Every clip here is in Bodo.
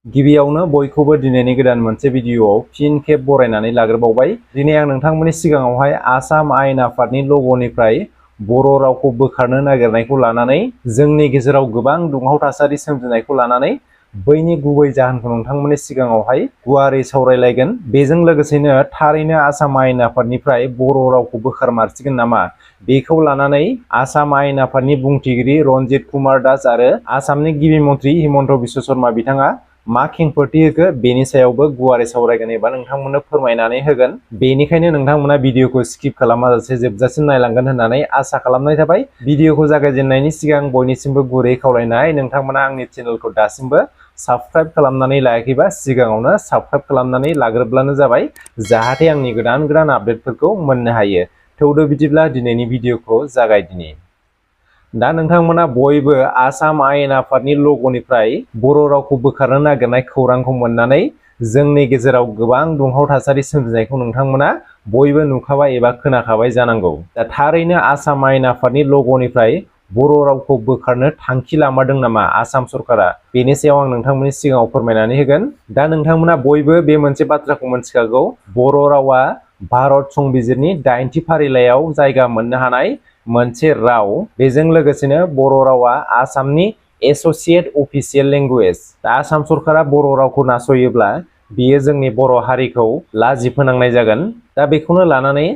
गिबियावनो बयखौबो दिनैनि गोदान मोनसे भिडियोआव फिन खेब बरायनानै लाग्रोबावबाय। दिनै आं नोंथांमोननि सिगाङावहाय आसाम आयेन आफादनि लग'निफ्राय बर' रावखौ बोखारनो नागिरनायखौ लानानै जोंनि गेजेराव गोबां दुंहाव थासारि सोमजिनायखौ लानानै बैनि गुबै जाहोनखौ नोंथांमोननि सिगाङावहाय गुवारै सावरायलायगोन। बेजों लोगोसेनो थारैनो आसाम आयेन आफादनिफ्राय बर' रावखौ बोखारमारसिगोन नामा बेखौ लानानै आसाम आयेन आफादनि बुंथिगिरि रन्जित कुमार दास आरो आसामनि गिबि मन्थ्रि हिमन्त बिश्व शर्मा बिथाङा मा खेंफोरथि होखो बेनि सायावबो गुवारै सावरायगोन एबा नोंथांमोननो फोरमायनानै होगोन। बेनिखायनो नोंथांमोना भिडियोखौ स्किप खालामाजासे जोबजासिम नायलांगोन होननानै आसा खालामनाय थाबाय। भिडियोखौ जागायजेननायनि सिगां बयनिसिमबो गुरै खावलायनाय, नोंथांमोना आंनि चेनेलखौ दासिमबो साबस्क्राइब खालामनानै लायाखैबा सिगाङावनो साबस्क्राइब खालामनानै लाग्रोब्लानो जाबाय, जाहाथे आंनि गोदान गोदान आपडेटफोरखौ मोननो हायो। थौदो बिदिब्ला दिनैनि भिडियोखौ जागायदिनि। दा नोंथांमोना बयबो आसाम आयेन आफादनि लग'निफ्राय बर' रावखौ बोखारनो नागिरनाय खौरांखौ मोननानै जोंनि गेजेराव गोबां दुंहाव थासारि सोमजिनायखौ नोंथांमोना बयबो नुखाबाय एबा खोनाखाबाय जानांगौ। दा थारैनो आसाम आयेन आफादनि लग'निफ्राय बर' रावखौ बोखारनो थांखि लामारदों नामा आसाम सरकारा, बेनि सायाव आं नोंथांमोननि सिगाङाव फोरमायनानै होगोन। दा नोंथांमोना बयबो बे मोनसे बाथ्राखौ मिथिखागौ, बर' रावा भारत संबिजिरनि 8थि फारिलाइयाव जायगा मोननो हानाय मोनसे राव। बेजों लोगोसेनो बर' रावा आसामनि एस'सिएट अफिसियेल लेंगुवेज। दा आसाम सरकारा बर' रावखौ नासयोब्ला बियो जोंनि बर' हारिखौ लाजि फोनांनाय जागोन। दा बेखौनो लानानै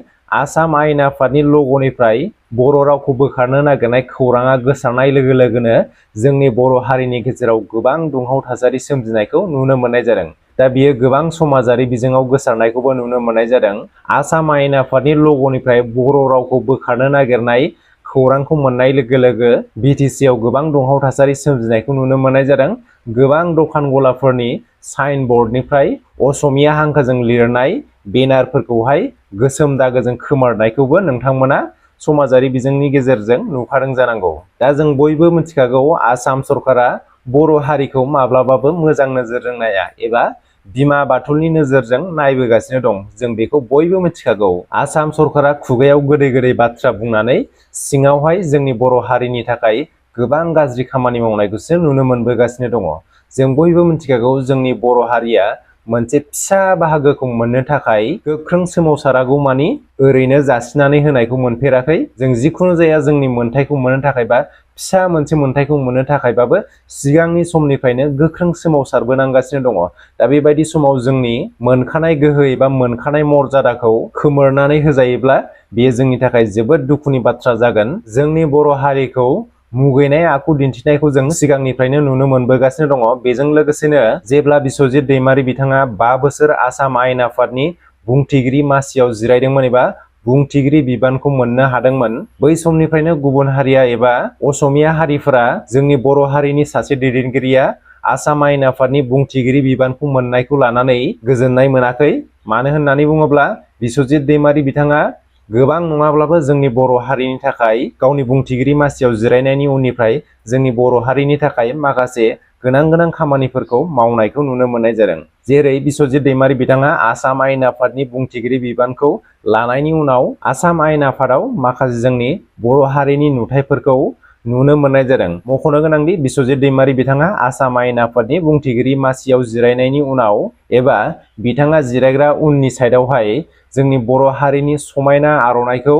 आसाम आयेन आफादनि लग'निफ्राय बर' रावखौ बोखारनो नागिरनाय खौराङा गोसारनाय लोगो लोगोनो जोंनि बर' हारिनि गेजेराव गोबां दुंहाव थासारि सोमजिनायखौ नुनो मोननाय जादों। दा बियो गोबां समाजारि बिजोङाव गोसारनायखौबो नुनो मोननाय जादों। आसाम आयेन आफादनि लग'निफ्राय बर' रावखौ बोखारनो नागिरनाय खौरांखौ मोननाय लोगो लोगो बिटिसिआव गोबां दुंहाव थासारि सोमजिनायखौ नुनो मोननाय जादों। गोबां दखान गलाफोरनि साइन बर्डनिफ्राय असमिया हांखोजों लिरनाय बेनारफोरखौहाय गोसोम दागोजों खोमारनायखौबो नोंथांमोना समाजारि बिजोंनि गेजेरजों नुखादों जानांगौ। दा जों बयबो मिथिखागौ, आसाम सरकारा बर' हारिखौ माब्लाबाबो मोजां नोजोरजों नाया एबा बिमा बाथुलनि नोजोरजों नायबोगासिनो दं। जों बेखौ बयबो मिथिखागौ। आसाम सरकारा खुगायाव गोदै गोदै बाथ्रा बुंनानै सिङावहाय जोंनि बर' हारिनि थाखाय गोबां गाज्रि खामानि मावनायखौसो नुनो मोनबोगासिनो दङ। जों बयबो मिथिखागौ, जोंनि बर' हारिया मोनसे फिसा बाहागोखौ मोननो थाखाय गोख्रों सोमावसारागौमानि ओरैनो जासिनानै होनायखौ मोनफेराखै। जों जिखुनु जाया जोंनि मोनथायखौ मोननो थाखाय बा फिसा मोनसे मोनथायखौ मोननो थाखायबाबो सिगांनि समनिफ्रायनो गोख्रों सोमावसारबोनांगासिनो दङ। दा बेबायदि समाव जोंनि मोनखानाय गोहो एबा मोनखानाय मर्यादाखौ खोमोरनानै होजायोब्ला बेयो जोंनि थाखाय जोबोद दुखुनि बाथ्रा जागोन। जोंनि बर' हारिखौ मुगैनाय आखु दिन्थिनायखौ जों सिगांनिफ्रायनो नुनो मोनबोगासिनो दङ। बेजों लोगोसेनो जेब्ला बिश्वजित दैमारि बिथाङा 5 बोसोर आसाम आयेन आफादनि बुंथिगिरि मासियाव जिरायदोंमोन एबा बुंथिगिरि बिबानखौ मोननो हादोंमोन, बै समनिफ्रायनो गुबुन हारिया एबा असमिया हारिफोरा जोंनि बर' हारिनि सासे दैदेनगिरिया आसाम आयेन आफादनि बुंथिगिरि बिबानखौ मोननायखौ लानानै गोजोननाय मोनाखै। मानो होननानै बुङोब्ला बिश्वजित दैमारि बिथाङा गोबां नङाब्लाबो जोंनि बर' हारिनि थाखाय गावनि बुंथिगिरि मासियाव जिरायनायनि उननिफ्राय जोंनि बर' हारिनि थाखाय माखासे गोनां खामानिफोरखौ मावनायखौ नुनो मोननाय जादों। जेरै बिश्वजित दैमारि बिथाङा आसाम आयेन आफादनि बुंथिगिरि बिबानखौ लानायनि उनाव आसाम आयेन आफादाव माखासे जोंनि बर' हारिनि नुथायफोरखौ नुनो मोननाय जादों। मख'नो गोनांदि बिश्वजित दैमारि बिथाङा आसाम आयेन आफादनि बुंथिगिरि मासियाव जिरायनायनि उनाव एबा बिथाङा जिरायग्रा उननि साइडआवहाय जोंनि बर' हारिनि समायना आर'नाइखौ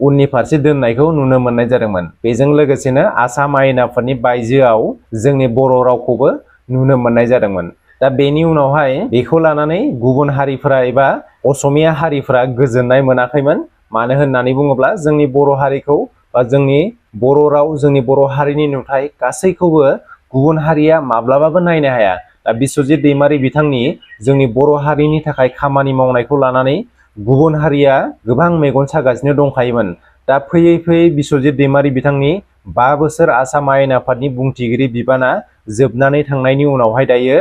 उननि फारसे दोननायखौ नुनो मोननाय जादोंमोन। बेजों लोगोसेनो आसाम आयेन आफादनि बायजोआव जोंनि बर' रावखौबो नुनो मोननाय जादोंमोन। दा बेनि उनावहाय बेखौ लानानै गुबुन हारिफोरा एबा असमिया हारिफोरा गोजोननाय मोनाखैमोन। मानो होननानै बुङोब्ला जोंनि बर' हारिखौ बा जोंनि बर' राव, जोंनि बर' हारिनि नुथाय गासैखौबो गुबुन हारिया माब्लाबाबो नायनो हाया। दा बिश्वजित दैमारि बिथांनि जोंनि बर' हारिनि थाखाय खामानि मावनायखौ लानानै गुबुन हारिया गोबां मेगन सागासिनो दंखायोमोन। दा फैयै फैयै बिश्वजित दैमारि बिथांनि 5 बोसोर आसाम आयेन आफादनि बुंथिगिरि बिबाना जोबनानै थांनायनि उनावहाय दायो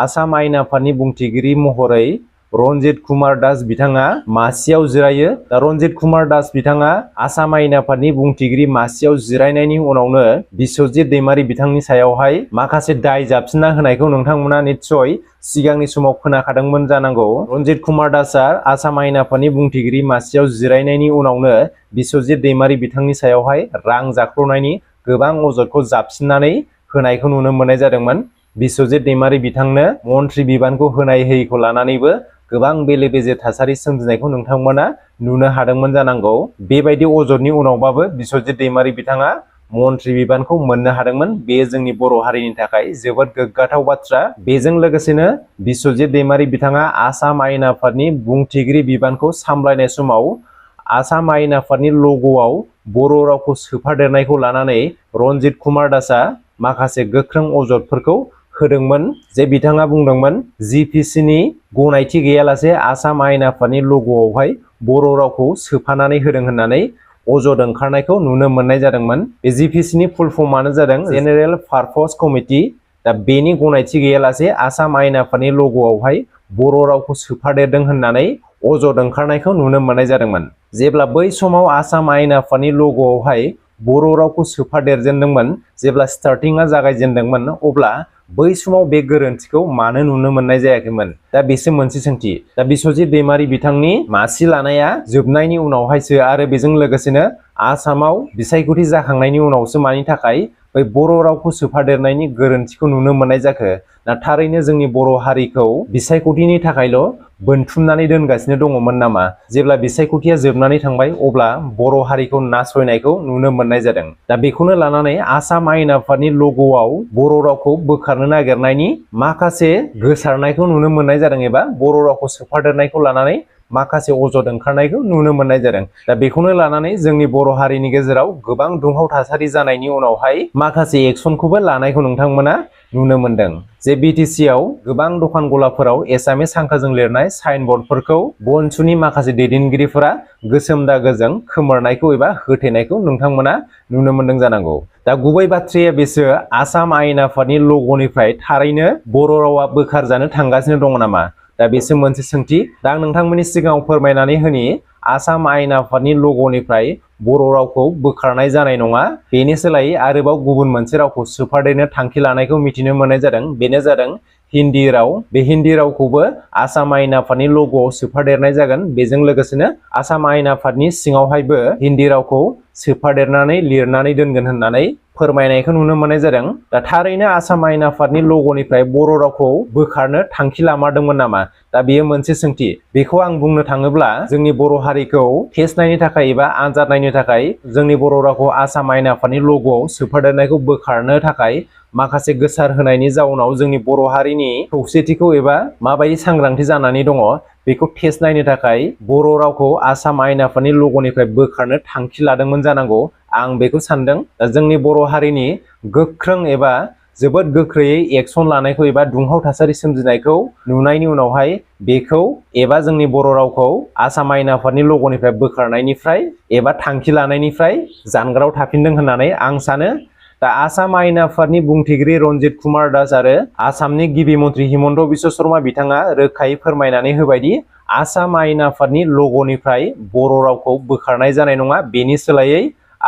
आसाम आयेन आफादनि बुंथिगिरि महरै रन्जित कुमार दास बिथाङा मासियाव जिरायो। दा रन्जित कुमार दास बिथाङा आसाम आयेन आफादनि बुंथिगिरि मासियाव जिरायनायनि उनावनो बिश्वजित दैमारि बिथांनि सायावहाय माखासे दाय जाबसिनना होनायखौ नोंथांमोना निस्सय सिगांनि समाव खोनाखादोंमोन जानांगौ। रन्जित कुमार दासआ आसाम आयेन आफादनि बुंथिगिरि मासियाव जिरायनायनि उनावनो बिश्वजित दैमारि बिथांनि सायावहाय रां जाख्ल'नायनि गोबां अजदखौ जाबसिननानै होनायखौ नुनो मोननाय जादोंमोन। बिस्वजित दैमारि बिथांनो मन्त्रि बिबानखौ होनाय होयिखौ लानानैबो गोबां बेले बेजे थासारि सोमजिनायखौ नोंथांमोना नुनो हादोंमोन जानांगौ। बेबायदि अजदनि उनावबाबो बिस्वजित दैमारि बिथाङा मन्त्रि बिबानखौ मोननो हादोंमोन। बेयो जोंनि बर' हारिनि थाखाय जोबोद गोग्गाथाव बाथ्रा। बेजों लोगोसेनो बिस्वजित दैमारि बिथाङा आसाम आयेन आफादनि बुंथिगिरि बिबानखौ सामलायनाय समाव आसाम आयेन आफादनि लग'आव बर' रावखौ सोफादेरनायखौ लानानै रन्जित कुमार दासआ माखासे गोख्रों अजदफोरखौ होदोंमोन। जे बिथाङा बुंदोंमोन जिपिसिनि गनायथि गैयालासे आसाम आयेन आफादनि लग'आवहाय बर' रावखौ सोफानानै होदों होननानै अजद ओंखारनायखौ नुनो मोननाय जादोंमोन। बे जिपिसिनि फुल फर्मानो जादों जेनेरेल पारपस कमिटि। दा बेनि गनायथि गैयालासे आसाम आयेन आफादनि लग'आवहाय बर' रावखौ सोफादेरदों होननानै अजद ओंखारनायखौ नुनो मोननाय जादोंमोन। जेब्ला बै समाव आसाम आयेन आफादनि लग'आवहाय बर' रावखौ सोफादेरजेनदोंमोन, जेब्ला स्टार्टिंआ जागायजेनदोंमोन, अब्ला बै समाव बे गोरोन्थिखौ मानो नुनो मोननाय जायाखैमोन? दा बेसो मोनसे सोंथि। दा बिस्वजित दैमारि बिथांनि मासि लानाया जोबनायनि उनावहायसो आरो बेजों लोगोसेनो आसामाव बिसायख'थि जाखांनायनि उनावसो मानि थाखाय बै बर' रावखौ सोफादेरनायनि गोरोन्थिखौ नुनो मोननाय जाखो? ना थारैनो जोंनि बर' हारिखौ बिसायख'थिनि थाखायल' बोनथुमनानै दोनगासिनो दङमोन नामा? जेब्ला बिसायख'थिया जोबनानै थांबाय अब्ला बर' हारिखौ नासयनायखौ नुनो मोननाय जादों। दा बेखौनो लानानै आसाम आयेन आफादनि लग'आव बर' रावखौ बोखारनो नागिरनायनि माखासे गोसारनायखौ नुनो मोननाय जादों एबा बर' रावखौ सोफादेरनायखौ लानानै माखासे अजद ओंखारनायखौ नुनो मोननाय जादों। दा बेखौनो लानानै जोंनि बर' हारिनि गेजेराव गोबां दुंहाव थासारि जानायनि उनावहाय माखासे एक्सनखौबो लानायखौ नोंथांमोना नुनो मोनदों। जे बिटिसि आव गोबां दखान गलाफोराव एसामिस हांखोजों लिरनाय साइन बर्डफोरखौ बनसुनि माखासे दैदेनगिरिफोरा गोसोम दागोजों खोमोरनायखौ एबा होथेनायखौ नोंथांमोना नुनो मोनदों जानांगौ। दा गुबै बाथ्राया बेसो, आसाम आयेन आफादनि लग'निफ्राय थारैनो बर' रावा बोखारजानो थांगासिनो दङ नामा? दा बेसो मोनसे सोंथि। दा आं नोंथांमोननि सिगाङाव फोरमायनानै होनि आसाम आयेन आफादनि लग'निफ्राय बर' रावखौ बोखारनाय जानाय नङा। बेनि सोलायै आरोबाव गुबुन मोनसे रावखौ सोफादेरनो थांखि लानायखौ मिथिनो मोननाय जादों। बेनो जादों हिन्दी राव। बे हिन्दी रावखौबो आसाम आयेन आफादनि लग'आव सोफादेरनाय जागोन। बेजों लोगोसेनो आसाम आयेन आफादनि सिङावहायबो हिन्दी रावखौ सोफादेरनानै लिरनानै दोनगोन होननानै फोरमायनायखौ नुनो मोननाय जादों। दा थारैनो आसाम आयेन आफादनि लग'निफ्राय बर' रावखौ बोखारनो थांखि लामारदोंमोन नामा? दा बेयो मोनसे सोंथि। बेखौ आं बुंनो थाङोब्ला जोंनि बर' हारिखौ टेस्ट नायनो थाखाय एबा आनजाद नायनो थाखाय जोंनि बर' रावखौ आसाम आयेन आफादनि लग'आव सोफादेरनायखौ बोखारनो थाखाय माखासे गोसार होनायनि जाउनाव जोंनि बर' हारिनि खौसेथिखौ एबा माबायदि सांग्रांथि जानानै दङ बेखौ टेस्ट नायनो थाखाय बर' रावखौ आसाम आयेन आफादनि लग'निफ्राय बोखारनो थांखि लादोंमोन जानांगौ, आं बेखौ सानदों। दा जोंनि बर' हारिनि गोख्रों एबा जोबोद गोख्रैयै एक्सन लानायखौ एबा दुंहाव थासारि सोमजिनायखौ नुनायनि उनावहाय बेखौ एबा जोंनि बर' रावखौ आसाम आयेन आफादनि लग'निफ्राय बोखारनायनिफ्राय एबा थांखि लानायनिफ्राय जानगाराव थाफिनदों होननानै आं सानो। दा आसाम आयेन आफादनि बुंथिगिरि रन्जित कुमार दास आरो आसामनि गिबि मन्त्रि हिमन्त बिश्व शर्मा बिथाङा रोखायै फोरमायनानै होबायदि आसाम आयेन आफादनि लग'निफ्राय बर' रावखौ बोखारनाय जानाय नङा। बेनि सोलायै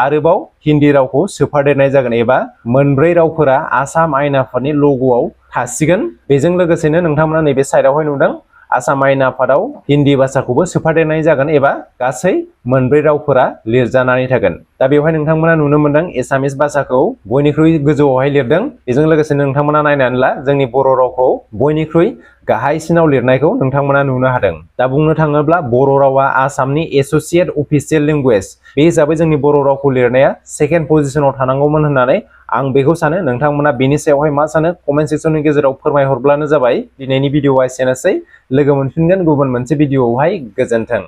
आरोबाव हिन्दी रावखौ सोफादेरनाय जागोन एबा मोनब्रै रावफोरा आसाम आयेन आफादनि लग'आव थासिगोन। बेजों लोगोसेनो नोंथांमोना नैबे साइडआवहाय नुदों आसाम आयेन आफादाव हिन्दी भाषाखौबो सोफादेरनाय जागोन एबा गासै मोनब्रै रावफोरा लिरजानानै थागोन। दा बेवहाय नोंथांमोना नुनो मोनदों एसामिस भाषाखौ बयनिख्रुइ गोजौआवहाय लिरदों। बेजों लोगोसेनो नोंथांमोना नायनानै ला जोंनि बर' रावखौ बयनिख्रुइ गाहायसिनाव लिरनायखौ नोंथांमोना नुनो हादों। दा बुंनो थाङोब्ला बर' रावा आसामनि एस'सियेट अफिसियेल लेंगुवेज। बे हिसाबै जोंनि बर' रावखौ लिरनाया सेकेन्ड पजिशनाव थानांगौमोन होननानै आं बेखौ सानो। नोंथांमोना बेनि सायावहाय मा सानो कमेन्ट सेक्सननि गेजेराव फोरमायहरब्लानो जाबाय। दिनैनि भिडिअआ एसेनोसै। लोगो मोनफिनगोन गुबुन मोनसे भिडिअआवहाय। गोजोन्थों।